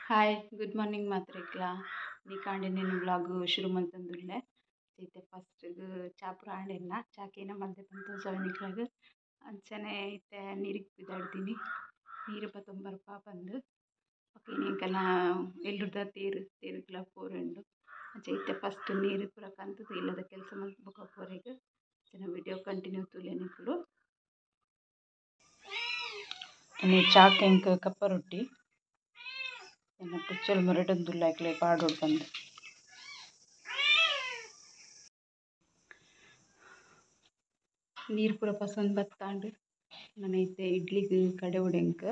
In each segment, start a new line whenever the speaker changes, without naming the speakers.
Hi good morning ಮಾತ್ರೆಗ್ಲಾ ನೀಕಾಂಡೆ ನಿನ್ನ vlog ಶುರು ಮಲ್ತೊಂದುಲ್ಲೆ ಇತ್ತೆ ಫಸ್ಟ್ ಚಾ ಪೂರ ಆಂಡೆನ್ನ ಚಾಕೇನ ಮಲ್ತೆ ಪಂತೋಜಾವೆ ನಿಕ್ಲಾಗ್ ಅಂಚನೆ ಇತ್ತೆ ನೀರಿಗೆ ಪಿದಾಡ್ದಿನಿ ನೀರು ಪತ್ತೊಂಬರ್ಪ ಬಂದು ಎಂಕಲ್ನ ಎಲ್ಲುರ್ದ ತೇರು ತೇರುಗ್ಲ ಪೋರುಂಡು ಅಂಚ ಇತ್ತೆ ಫಸ್ಟ್ ನೀರು ಪೂರ ಕಂತುದು ಇಲ್ಲದ ಕೆಲಸ ಮಲ್ತ್ ಬೊಕ ಪೋರೆಗ್ ಅಂಚನೆ ವಿಡಿಯೋ ಕಂಟಿನ್ಯೂ ತೂಲೆ ನಿಕುಲು. ಇನಿ ಚಾಕ್ ಎಂಕ್ ಕಪ್ಪ ರೊಟ್ಟಿ ಎನ್ನ ಪುಚ್ಚಲ್ ಮುರಟೊಂದುಲ್ಲ ಅಕ್ಲೆ ಪಾಡೊಡು ಪಂದ್. ನೀರು ಪೂರ ಪಸೊಂದು ಬತ್ತಾಂಡ್ ನನ ಇತ್ತೆ ಇಡ್ಲಿಗ್ ಕಡೆವೊಡು ಎಂಕ್.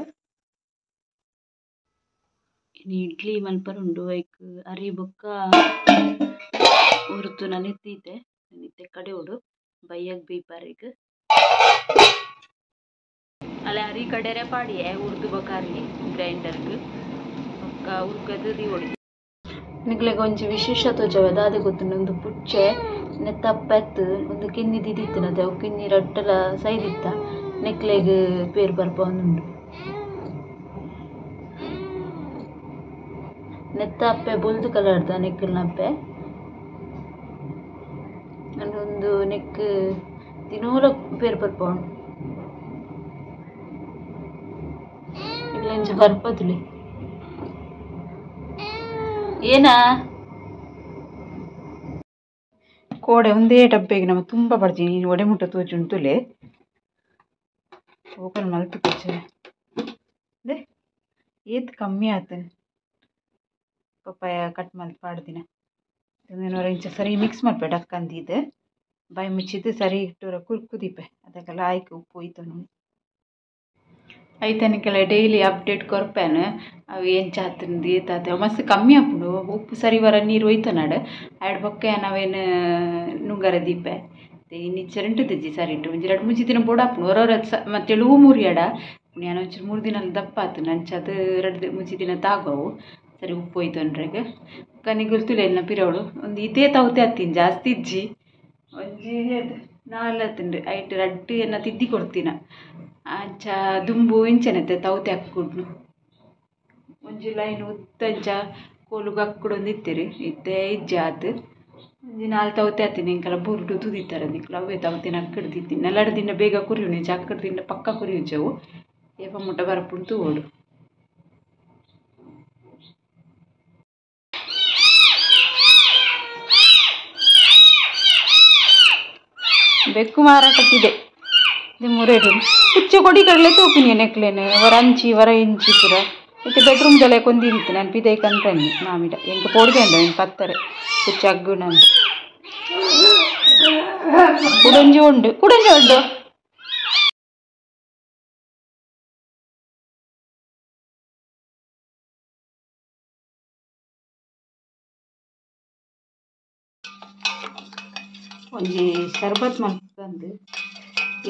ಇನಿ ಇಡ್ಲಿ ಮಲ್ಪರುಂಡು ಐಕ್ ಅರಿ ಬೊಕ್ಕ ಉರುತು ನನೆತ್ತೀತೆ ಇತ್ತೆ ಕಡೆವೊಡು ಬಯ್ಯಗ್ ಬೀಪಾರೆಗ್. ಅಲ್ಲ ಅರಿ ಕಡೆರೆ ಪಾಡಿಯೆ ಉರ್ದು ಬೊಕ್ಕ ಅರಿ ಗ್ರೈಂಡರ್ಗ್ ಬೊಕ್ಕ ಉರ್ಕದ್ ದೀವೊಡು. ನಿಕ್ಲೆಗ್ ಒಂಜಿ ವಿಶೇಷ ತೋಜಾವೆ ದಾದ ಗೊತ್ತುಂಡು ಉಂದು ಪುಚ್ಚೆ ನೆತ್ತ ಅಪ್ಪೆತ್ ಉಂದು ಕಿನ್ನಿ ದೀದಿತ್ತಿನತೆ ಅವು ಕಿನ್ನಿ ರಡ್ಡಲ ಸೈದಿತ್ತ ನೆಕ್ಲೆಗ್ ಪೇರ್ ಬರ್ಪವೊಂದುಂಡು. ನೆತ್ತ ಅಪ್ಪೆ ಬೊಲ್ದು ಕಲರ್ದ ನೆಕ್ಕಲ್ನ ಅಪ್ಪೆ ಉಂದು ನೆಕ್ ದಿನೋಲ ಪೇರ್ ಬರ್ಪವುಂಡು. ಇಂಚ ಬರ್ಪದುಲೆ ಏನಾ ಕೋಡೆ ಒಂದೇ ಡಬ್ಬೆಗೆ ನಮ್ಮ ತುಂಬ ಪಡ್ತೀನಿ ನೀನು ಒಡೆ ಮುಟ್ಟ ತೋಜುಂಟುಲೆ ಓಪನ್ ಮಲ್ತು ತೋಜೆ ಅದೇ ಏತ್ ಕಮ್ಮಿ ಆತನ್ ಪಪ್ಪಾಯ ಕಟ್ ಮಲ್ತ್ ಪಾಡ್ದಿನ ಇಂಚ ಸರಿ ಮಿಕ್ಸ್ ಮಲ್ಪೆ ಡಕ್ಕಂದಿದ್ದು ಬಾಯಿ ಮುಚ್ಚಿದ್ದು ಸರಿ ಇಟ್ಟುರ ಕುರ್ಕುದೀಪೆ ಅದಕ್ಕೆಲ್ಲ ಆಯ್ಕೆ ಉಪ್ಪು ಹೋಯ್ತು. ಐತನಕ್ಕೆಲ್ಲ ಡೈಲಿ ಅಪ್ಡೇಟ್ ಕೊರ್ಪೇನು ಅವು ಎಂಚ ಆತಂದು ಏತಾತ ಮಸ್ತ್ ಕಮ್ಮಿ ಆಪುಂಡು ಉಪ್ಪು ಸರಿ ವರ ನೀರು ಒಯ್ತನಾಡು ಆಯ್ಡ್ ಬೊಕ್ಕ ನಾವೇನು ನುಂಗರ ದೀಪೆ ಇನ್ನು ಚರಂಟು ಸರಿ ಇಟ್ಟು ಒಂಜಿ ರಡ್ಡ್ ಮೂಜಿ ದಿನ ಬೋಡಾಪುಂಡು ಹೊರ ಮತ್ತೆ ಹೂ ಮುರಿಯಡ ನಾನು ಒಂಚೂರು 3 ದಿನ ದಪ್ಪ ಆತು ನಂಚ ಅದು 2 3 ದಿನ ತಾಗವು ಸರಿ ಉಪ್ಪು ಹೋಯ್ತು ಕನಿಗುಲ್ತುಲೆ ಎನ್ನ ಪಿರವಳು ಒಂದು ಇದೇ ತೌತೆ ಹತ್ತೀನಿ ಜಾಸ್ತಿ ಇಜ್ಜಿ ಒಂಜಿ 4 ಹತ್ತುಂಡು ಐಟ್ ರಡ್ಡ್ ಎನ್ನ ತಿದ್ದಿ ಕೊಡ್ತೀನ ಅಂಚ ದುಂಬು ಇಂಚನತೆ ತೌತೆ ಹಾಕ್ಬಿಡ್ನು ಒಂಜಿ ಲೈನ್ ಉದ್ದ ಅಂಚ ಕೋಲುಗು ಅಕ್ಕುಡೊಂದು ಇತ್ತೀರಿ ಇತ್ತೆ ಇಜ್ಜಿ ಆತು ಒಂಜಿ 4 ತೌತೆ ಹತ್ತೀನಿ ಎಂಕೆಲ್ಲ ಬುರ್ಡು ತುದಿತ್ತಾರೆ ನಿಕ್ಲು ಅವೇ ತೌತಿನ ಅಕ್ಕಡ್ದಿತ್ತೀನಿ ನೆಲಡು ದಿನ ಬೇಗ ಕುರಿಯುನು ಇಂಚ ಅಕ್ಕಡ ದಿನ ಪಕ್ಕ ಕುರಿಯುಂಚವು ಏಪ ಮುಟ್ಟ ಬರಪುಂಡು ತೂವೊಡು. ಬೆಕ್ಕು ಮಾರಾಟಕ್ಕಿದೆ ಮುರೇಡು ಕುಚ್ಚು ಕೊಡಿ ಕಡಲೆ ತೋಪಿನಿ ನೆಕ್ಲೇನು ವರ ಅಂಚಿ ವರ ಇಂಚಿ ಪೂರ ಇತ್ತೆ ಬೆಡ್ರೂಮ್ ದಲೆ ಕೊಂದಿತ್ತು ನಾನು ಪಿದೈ ಕಂಟ್ರನ್ನಿ ಮಾಮಿಡ ಎಂಕ ಪೋಡಿಗೆ ಉಂಡು ಎಂಕ್ ಪತ್ತರೆ ಕುಚ್ಚು ಅಗ್ಗುಣಂದು ಕುಡಂಜಿ ಉಂಡು ಕುಡಂಜಿ ಉಂಡು. ಒಂಜಿ ಶರ್ಬತ್ ಮಲ್ತಂದು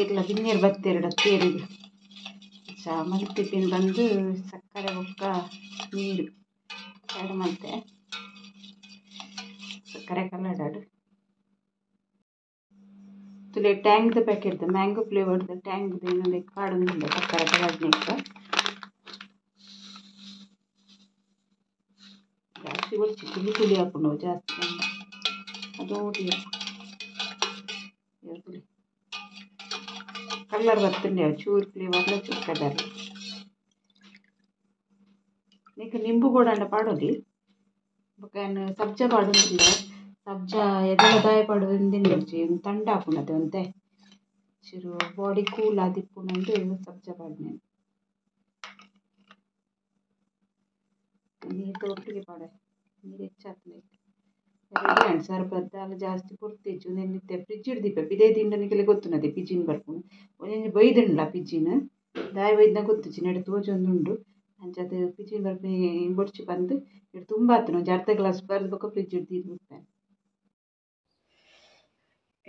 ಏರ್ಲ ಬಿನ್ನೀರು ಬತ್ತೆರಡ ತೇರಿಗೆ ಚಾ ಮಲ್ತಿಪ್ಪಿನ ಬಂದು ಸಕ್ಕರೆ ಬೊಕ್ಕ ನೀರು ಎರಡು ಮಲ್ತೆ ಸಕ್ಕರೆ ಕಲ್ಲಡಾಡು ತುಲೆ ಟ್ಯಾಂಗ್ದ ಪ್ಯಾಕೆಟ್ ಮ್ಯಾಂಗೋ ಫ್ಲೇವರ್ದ ಟ್ಯಾಂಗ್ದ ಇನ್ನೊಂದು ಕಾಡೊಂದುಂಡು ಸಕ್ಕರೆ ಕಲ್ಲಡ್ನೆಕ್ಕ ಜಾಸ್ತಿ ಒಡ್ಚಿ ತುಲಿ ತುಲಿ ಹಾಕೊಂಡು ಜಾಸ್ತಿ ಅದು ತುಲಿ ಕಲರ್ ಬರ್ತುಂಡೆ ಚೂರು ಫ್ಲೇವರ್ಲ ಚೂರು ಕಲರ್ ನೀಕು ನಿಂಬು ಬೋಡಂಡ ಪಾಡೋದಿ ಬೊಕ್ಕ ಸಬ್ಜಾ ಪಾಡೊಂದಿಲ್ಲ ಸಬ್ಜಾ ಎದಲ ದಾಯ ಪಾಡೊಂದಿನ ತಂಡ ಹಾಪುಂಡತೆ ಒಂತೆ ಚೂರು ಬಾಡಿ ಕೂಲ್ ಆದಿಪ್ಪುಂಡು ಸಬ್ಜಾ ಪಾಡ್ನೆ ನೀರು ಒಟ್ಟಿಗೆ ಪಾಡೆ ನೀರು ಹೆಚ್ಚಾಗ್ತದೆ ರೆಡಿ ಆಂಡ್ ಸರ್ಬತ್ ದಾಲ ಜಾಸ್ತಿ ಪೊರ್ತಿಜ್ಜು ನೆನ್ನಿತ್ತೆ ಫ್ರಿಜ್ ಹಿಡ್ದಿಪ್ಪೆ ಪಿದೈ ದಿಂಡನಿಗೆಲ್ಲ ಗೊತ್ತುನದೆ ಪಿಜಿನ್ ಬರ್ಪುಂಡು ಒಂಜೊಂಜಿ ಬೈದುಂಡ್ಲ ಪಿಜಿನ್ ದಾಯ ಬೈದ್ನ ಗೊತ್ತುಜ್ಜಿ ನೆಡೆ ತೋಜೊಂದುಂಡು ಅಂಚ ಅದು ಪಿಜಿನ್ ಬರ್ಪಿ ಬೊಡ್ಚಿ ಬಂದು ಇಡು ತುಂಬ ಆತನು ಒಂಜಿ ಅರ್ಧ ಗ್ಲಾಸ್ ಬರ್ದು ಬೊಕ್ಕ ಫ್ರಿಜ್ ಹಿಡ್ದು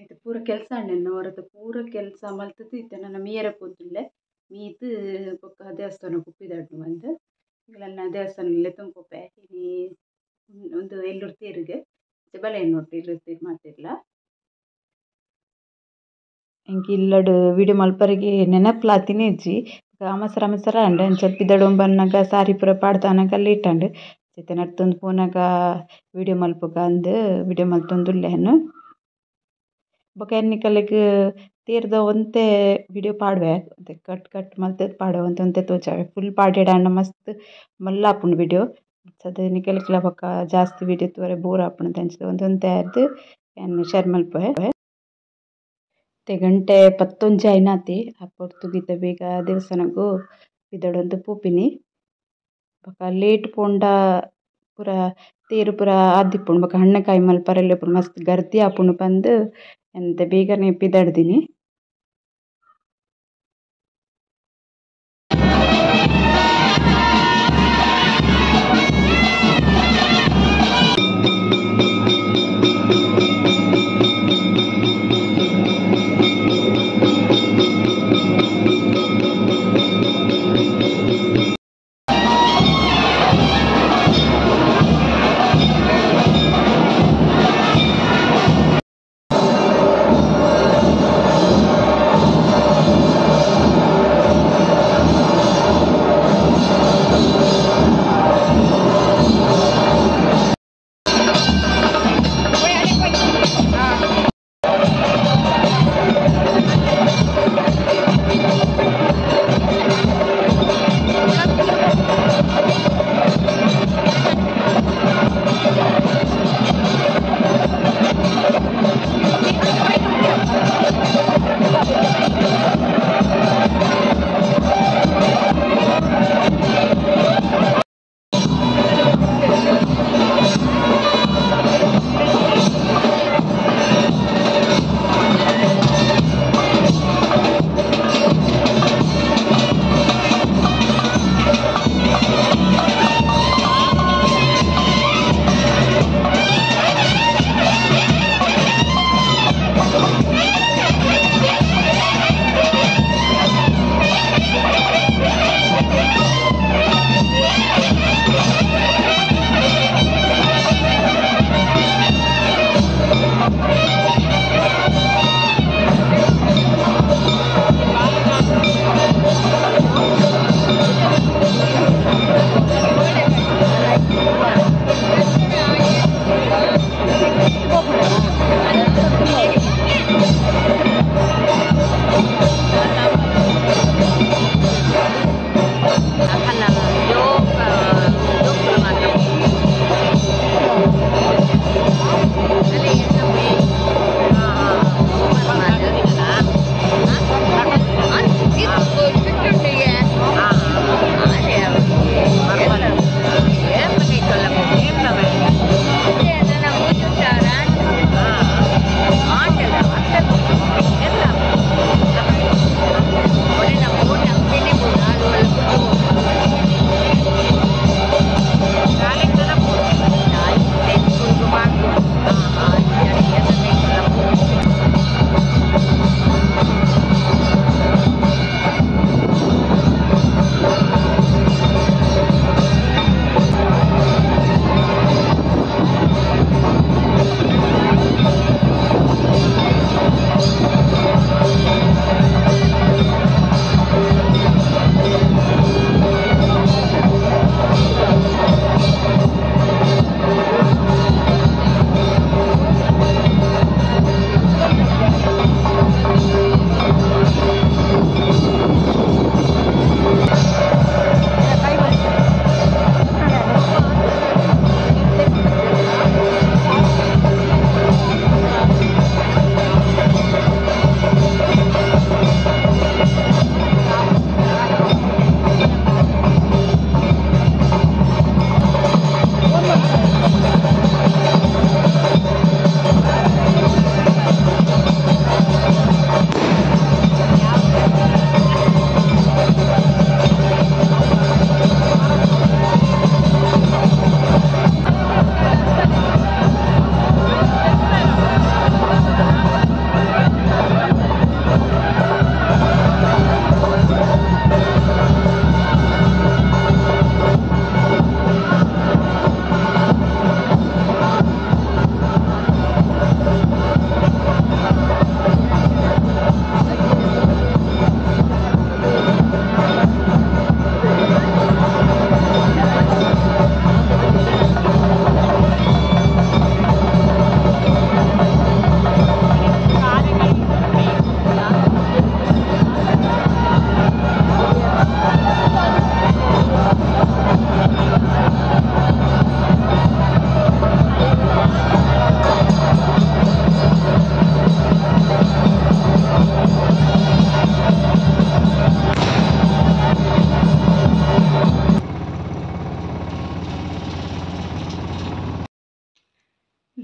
ಇದು ಪೂರ ಕೆಲಸ ಅಣ್ಣನ ಹೊರತು ಪೂರ ಕೆಲಸ ಮಲ್ತದ್ದು ಇತ್ತೆ ನನ್ನ ಮೀಯರ ಪೋತುಲ್ಲೆ ಮೀದು ಬೊಕ್ಕ ದೇವಸ್ಥಾನಕ್ಕೆ ಉಪ್ಪಿದಾಡ್ನು ಬಂದು ನನ್ನ ದೇವಸ್ಥಾನದಲ್ಲೇ ತುಂಬೋಪೆ ಇನಿ ಒಂದು ಎಲ್ಲೂರು ತೇರಿಗೆ ಬಲೆ ನೋಟಿ ಇರುತ್ತೆ ಮಾತಿಲ್ಲ ಎಂಕ್ ಇಲ್ಲಡ್ ವಿಡಿಯೋ ಮಲ್ಪರೆಗೆ ನೆನಪುಲಾತಿನೇ ಇಜ್ಜಿ ಅಮಸರ ಅಮಸರ ಆಂಡ್ ಅಂಚ ಪಿದಡೊಂದು ಬನ್ನಗ ಸಾರಿ ಪೂರ ಪಾಡ್ದಾನಗ ಲೇಟ್ ಆಂಡ್. ಇತ್ತೆ ನಡ್ತೊಂದು ಪೋನಗ ವಿಡಿಯೋ ಮಲ್ಪುಗ ಅಂದ್ ವಿಡಿಯೋ ಮಲ್ತೊಂದುಲ್ಲೆ ಯಾನ್. ಬೊಕ ಯಾನ್ ನಿಕಲೆಗ್ ತೇರ್ದ ಒಂತೆ ವಿಡಿಯೋ ಪಾಡುವೆ ಕಟ್ ಕಟ್ ಮಲ್ತ್ ಪಾಡುವೆ ಒಂತೆ ಒಂತೆ ತೋಜಾವೆ ಫುಲ್ ಪಾಡ್ಯೆಡ ಮಸ್ತ್ ಮಲ್ಲ ಆಪುಂಡು ವಿಡಿಯೋ. ಅಂಚಾದ್ ನಿಕಲೆಗ್ಲ ಬೊಕ ಜಾಸ್ತಿ ವಿಡಿಯೋ ತೂವರೆ ಬೋರ್ ಆಪುಂಡು ಅಂಚ ಒಂತೆ ಒಂತೆ ಆದ್ ಯಾನ್ ಶೇರ್ ಮಲ್ಪುವೆ. ಇತ್ತೆ ಗಂಟೆ 10:11 ಆಯಿನಾತೆ ಆ ಪೊರ್ತುಗು ಇತ್ತೆ ಬೇಗ ದೇವಸ್ಥಾನಗ್ ಪಿದಡೊಂದು ಪೋಪಿನಿ. ಬೊಕ ಲೇಟ್ ಪೋಂಡ ಪೂರ ತೇರ್ ಪೂರ ಆದಿಪ್ಪುಂಡು ಬೊಕ ಹಣ್ಣುಕಾಯಿ ಮಲ್ಪರೆಲ ಇಪ್ಪುಂಡು ಮಸ್ತ್ ಗರ್ದಿ ಆಪುಂಡು ಪಂದ್ ಎಂತ ಬೇಗನೆ ಪಿದಡ್ದಿನಿ.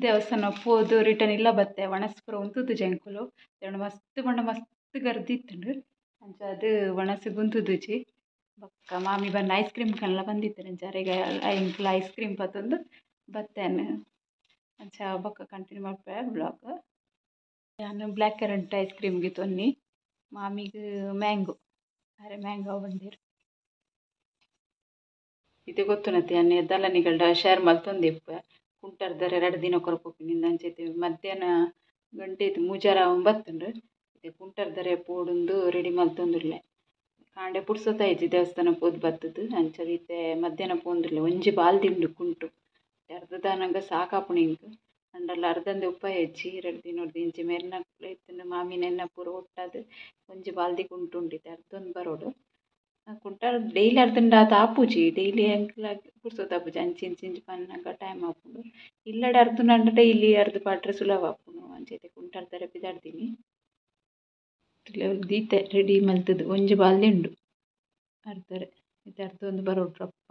ದೇವಸ್ಥಾನ ಪೋದು ರಿಟರ್ನ್ ಇಲ್ಲ ಬತ್ತೆ ಒಣಸ್ಪುರ ಉಂತುದು ಜಂಕುಲು ಮಸ್ತ್ ಪಂಡ ಮಸ್ತ್ ಗರ್ದಿ ಇತ್ತುಂಡು ಅಂಚ ಅದು ಒಣಸಿಗೆ ಉಂತುದುಜಿ ಬೊಕ್ಕ ಮಾಮಿ ಬನ್ನ ಐಸ್ ಕ್ರೀಮ್ ಕಲ್ಲ ಬಂದಿತ್ತು ಅಂಚ ಅರೆಗೆ ಎಂಕುಲು ಐಸ್ ಕ್ರೀಮ್ ಪತ್ತೊಂದು ಬತ್ತೇನೆ ಅಂಚ ಬೊಕ್ಕ ಕಂಟಿನ್ಯೂ ಮಲ್ಪೆ ಬ್ಲಾಗ್. ನಾನು ಬ್ಲ್ಯಾಕ್ ಕರೆಂಟ್ ಐಸ್ ಕ್ರೀಮ್ಗೆ ತೊನ್ನಿ ಮಾಮಿಗೆ ಮ್ಯಾಂಗೋ ಅರೆ ಮ್ಯಾಂಗೋ ಬಂದಿರು. ಇದು ಗೊತ್ತುನತಿ ಅನ್ನೆ ದಲನಿಗಳ್ಡ ಶೇರ್ ಮಲ್ತೊಂದಿಪ್ಪ ಕುಂಟರ್ದರೆ 2 ದಿನ ಕೊರಪೋಪಿನಿಂದ ಅಂಚೈತಿ ಮಧ್ಯಾಹ್ನ ಗಂಟೆ ಇತ್ತು ಮೂಜಾರ 9 ಇದು ಕುಂಟರ್ದರೆ ಪೋಡುಂದು ರೆಡಿ ಮಲ್ತೊಂದುಲ್ಲೆ ಕಾಂಡೆ ಪುಡ್ಸೊತ್ತಾಯ್ತು ದೇವಸ್ಥಾನ ಪೋದು ಬತ್ತದು ಅಂಚದಿತ್ತೆ ಮಧ್ಯಾಹ್ನ ಪೋಂದುಲ್ಲೆ ಒಂಜಿ ಬಾಲ್ದಿಂಡು ಕುಂಟು ಅರ್ಧದಾನಂಗ ಸಾಕಾಪುಣಿ ಇಂಕ್ ಅಂಡಲ್ಲ ಅರ್ಧಂದೆ ಉಪ್ಪಾಯ ಹೆಚ್ಚಿ 2 ದಿನ ಇಂಚೆ ಮೆರ್ನ ಇತ್ತುಂಡು ಮಾಮಿನೆನ್ನ ಪೂರ ಒಟ್ಟಾದ್ ಒಂಜಿ ಬಾಲ್ದಿ ಕುಂಟು ಉಂಡಿತ್ತೆ ಅರ್ಧೊಂದು ಬರೋಡು ಕುಂಟ ಡೈಲಿ ಅರ್ಧಂಡ ಆತ ಆಪುಜಿ ಡೈಲಿ ಎಂಕ್ಲ ಪುರ್ಸೊತ್ತು ಆಪುಜಿ ಅಂಚಿ ಇಂಚಿ ಇಂಚಿ ಪನ್ನಗ ಟೈಮ್ ಆಪುಂಡು ಇಲ್ಲಡೆ ಅರ್ಧುಂಡ ಡೈಲಿ ಅರ್ಧ ಪಾಟ್ರೆ ಸುಲಭ ಆಪುಂಡು ಅಂಚೈತೆ ಕುಂಟ ಅರ್ಧರೆ ಪಿದಾಡ್ತೀನಿ ದೀತೆ ರೆಡಿ ಮಲ್ತದು ಒಂಜಿ ಬಾಲ್ದಿ ಉಂಡು ಅರ್ಧರೆ ಇತ್ತೆ ಅರ್ಧ ಒಂದು ಬರೋಡು ರಪ್ಪ.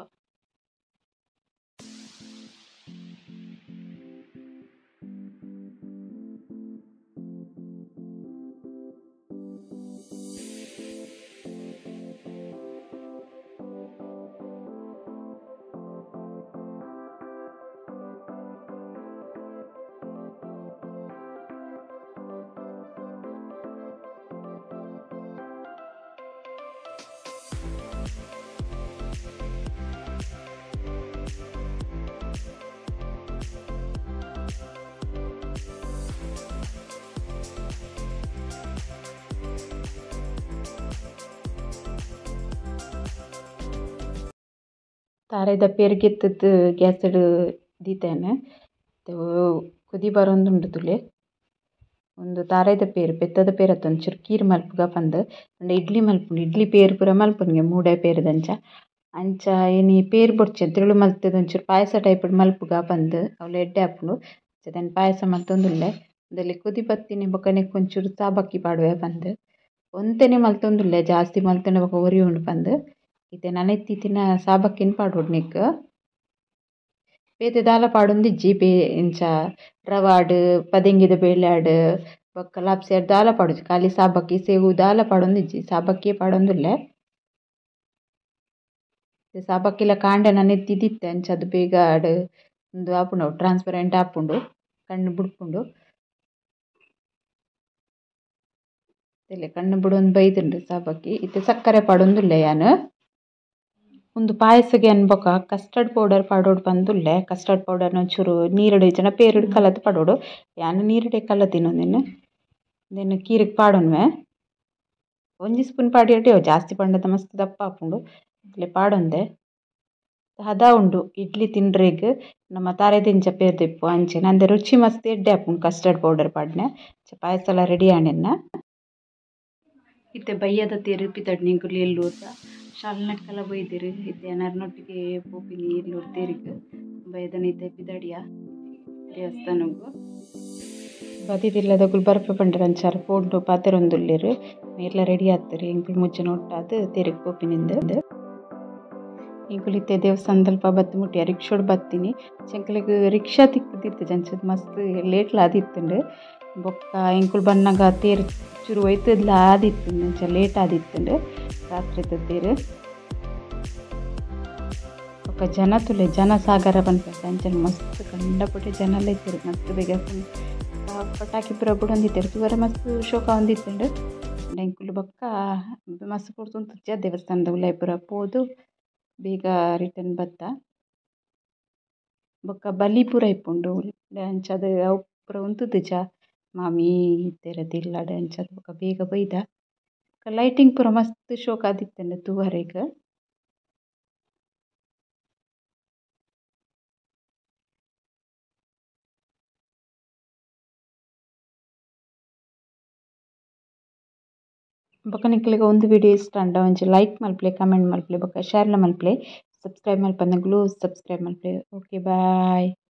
ತಾರೆದ ಪೇರ್ಗೆತ್ತದ್ದು ಗ್ಯಾಸ್ಡ್ ದೀತೇನೆ ಕುದಿ ಬರೊಂದುಂಡು ತುಲೆ ಒಂದು ತಾರೆದ ಪೇರು ಪೆತ್ತದ ಪೇರು ಅತ್ತ ಒಂಚೂರು ಕೀರು ಮಲ್ಪುಗ ಪಂದ್ ಅಂಡ ಇಡ್ಲಿ ಮಲ್ಪುಂಡು ಇಡ್ಲಿ ಪೇರು ಪೂರ ಮಲ್ಪುನಿಗೆ ಮೂಡೆ ಪೇರುದಂಚ ಅಂಚ ಇನಿ ಪೇರು ಬೊಡ್ಚಿ ತೆಳು ಮಲ್ತದ ಒಂಚೂರು ಪಾಯಸ ಟೈಪ್ ಮಲ್ಪುಗ ಪಂದ್ ಅವ್ಲು ಎಡ್ಡೆ ಆಪುಂಡು ಅಂಚ ಪಾಯಸ ಮಲ್ತೊಂದುಲ್ಲೆ ಉಂದೆಲ್ಲಿ ಕುದಿ ಬತ್ತಿನಿ ಬೊಕ್ಕ ನೆಕ್ಕ್ ಒಂಚೂರು ಸಾಬಕ್ಕಿ ಪಾಡುವೆ ಪಂದ್ ಒಂತೆನೆ ಮಲ್ತೊಂದುಲ್ಲೆ ಜಾಸ್ತಿ ಮಲ್ತಂಡ ಬೊಕ್ಕ ಒರಿ ಉಂಡು ಪಂದ್ ಇತ್ತೆ ನನೆತ್ತಿತ್ತಿನ ಸಾಬಕ್ಕಿನ ಪಾಡೊಡು ನೆಕ್ಕ್ ಬೇತೆ ದಾಲ ಪಾಡೊಂದಿಜ್ಜಿ ಬೇ ಇಂಚ ರವಾಡ್ ಪದೆಂಗಿದ ಬೇಳೆ ಬೊಕ್ಕ ಲಾಪ್ಸೆ ದಾಲ ಪಾಡೊಜಿ ಖಾಲಿ ಸಾಬಕ್ಕಿ ಸೇವು ದಾಲ ಪಾಡೊಂದಿಜ್ಜಿ ಸಾಬಕ್ಕಿಯೇ ಪಾಡೊಂದುಲ್ಲೆ ಸಾಬಕ್ಕಿಲ ಕಾಂಡೆ ನನೆತ್ತಿದಿತ್ತೆ ಅಂಚ ಅದು ಬೇಗ ಆಡ್ ಉಂದು ಆಪುಂಡು ಟ್ರಾನ್ಸ್ಪರೆಂಟ್ ಆಪುಂಡು ಕಣ್ಣು ಬುಡ್ಪುಂಡು ಕಣ್ಣು ಬುಡೊಂದು ಬೈದುಂಡು ಸಾಬಕ್ಕಿ ಇತ್ತೆ ಸಕ್ಕರೆ ಪಾಡೊಂದುಲ್ಲೆ ಯಾನ್. ಒಂದು ಪಾಯಸಗೆ ಅನ್ಬೊಕ ಕಸ್ಟರ್ಡ್ ಪೌಡರ್ ಪಾಡೋಡು ಪಂದುಲ್ಲೆ ಕಸ್ಟರ್ಡ್ ಪೌಡರ್ನ ಒಂಚೂರು ನೀರುಡು ಇಜ್ಜಂಡ ಪೇರುಡು ಕಲತ್ ಪಾಡೋಡು ಯಾನ್ ನೀರುಡೆ ಕಲತಿನ ಒಂದೆನ್ ಉಂದೆನ್ ಕೀರಿಗೆ ಪಾಡೊನ್ವೆ ಒಂಜಿ ಸ್ಪೂನ್ ಪಾಡಿಯಟೆ ಜಾಸ್ತಿ ಪಂಡದ ಮಸ್ತ್ ದಪ್ಪ ಆಪುಂಡು ಇಲ್ಲೇ ಪಾಡೊಂದೆ ಹದ ಉಂಡು ಇಡ್ಲಿ ತಿನ್ರೆಗ್ ನಮ್ಮ ತಾರೆದಿಂಚ ಪೇರ್ದಿಪ್ಪು ಅಂಚೆ ನಂದೆ ರುಚಿ ಮಸ್ತ್ ಎಡ್ಡೆ ಆಪುಂಡು ಕಸ್ಟರ್ಡ್ ಪೌಡರ್ ಪಾಡ್ನೆ ಪಾಯಸ ಎಲ್ಲ ರೆಡಿ ಆಂಡೆನ್ನ. ಇತ್ತೆ ಬಯ್ಯದ ತೇರು ಪಿದಡ್ನಿ ಎಂಕುಲು ಎಲ್ಲೂರ್ದ ಶಾಲ್ನಕ್ಕಲ ಬೈದಿರು ಇತ್ತೆ ನರ್ನೊಟ್ಟಿಗೆ ಪೋಪಿನಿ ಎಲ್ಲೂರು ತೇರಿಗೆ ಬಯ್ಯದನ ಇತ್ತೆ ಪಿದಡಿಯ ದೇವಸ್ಥಾನಗು ಬದಿದಿಲ್ಲದಗುಲು ಬರ್ಪೆ ಪಂಡರ್ ಅಂಚಾರ ಪೋಂಡು ಪಾತೆರೊಂದುಲ್ಲೆರ್ ಮೇರ್ಲ ರೆಡಿ ಆತರು ಎಂಕುಲು ಮುಜ್ಜನ ಒಟ್ಟಾದ್ ತೇರಿಗೆ ಪೋಪಿನಿಂದ್. ಎಂಕುಲು ಇತ್ತೆ ದೇವಸ್ಥಾನದಲ್ಪ ಬತ್ತ್ ಮುಟ್ಟಿಯ ರಿಕ್ಷೋಡ್ ಬತ್ತಿನಿ ಎಂಕುಲೆಗ್ ರಿಕ್ಷಾ ತಿಕ್ಕುದಿತ್ತು ಅಂಚ ಮಸ್ತ್ ಲೇಟ್ಲ ಆದಿತ್ತುಂಡು ಬೊಕ್ಕ ಎಂಕುಲು ಬನ್ನಗ ತೇರು ಚೂರು ಒಯ್ತದ್ಲ ಆದಿತ್ತುಂಡು ಅಂಚ ಲೇಟ್ ಆದಿತ್ತುಂಡು ರಾತ್ರಿದ ತೇರು. ಬೊಕ್ಕ ಜನ ತುಲೆ ಜನ ಸಾಗರ ಪನ್ಪೆರ್ ಅಂಚನೆ ಮಸ್ತ್ ಕಂಡಪಟ್ಟೆ ಜನಲ ಇತ್ತೆರ್ ಮಸ್ತ್ ಬೇಗ ಪಟಾಕಿ ಪೂರ ಬುಡೊಂದಿತ್ತೆರ್ ತೂವರೆ ಮಸ್ತ್ ಶೋಕ ಆವೊಂದಿತ್ತುಂಡು. ಎಂಕುಲು ಬೊಕ್ಕ ಮಸ್ತ್ ಪೊರ್ತು ಉಂತುಜ ದೇವಸ್ಥಾನದ ಉಲಾಯಿ ಪೂರ ಪೋದು ಬೇಗ ರಿಟರ್ನ್ ಬತ್ತ. ಬೊಕ್ಕ ಬಲಿ ಪೂರ ಇಪ್ಪುಂಡು ಅಂಚಾದ್ ಅವು ಪೂರ ಉಂತುದುಜ ಮಾಮಿ ಇತ್ತೆರ್ ಇಲ್ಲಡ್ ಅಂಚಾದ್ ಬೊಕ್ಕ ಬೇಗ ಬೈದ. ಬೊಕ್ಕ ಲೈಟಿಂಗ್ ಪೂರ ಮಸ್ತ್ ಶೋಕ ಆದಿತ್ತುಂಡು ತೂವರೆಗ್. ಬೊಕ್ಕ ನಿಕ್ಲೆಗ್ ಒಂದು ವಿಡಿಯೋ ಇಷ್ಟ ಆಂಡ ಒಂಜಿ ಲೈಕ್ ಮಲ್ಪುಲೆ ಕಮೆಂಟ್ ಮಲ್ಪುಲೆ ಬೊಕ್ಕ ಶೇರ್ಲ ಮಲ್ಪುಲೆ ಸಬ್ಸ್ಕ್ರೈಬ್ ಮಲ್ಪಂದಗುಲು ಸಬ್ಸ್ಕ್ರೈಬ್ ಮಲ್ಪುಲೆ. Okay bye.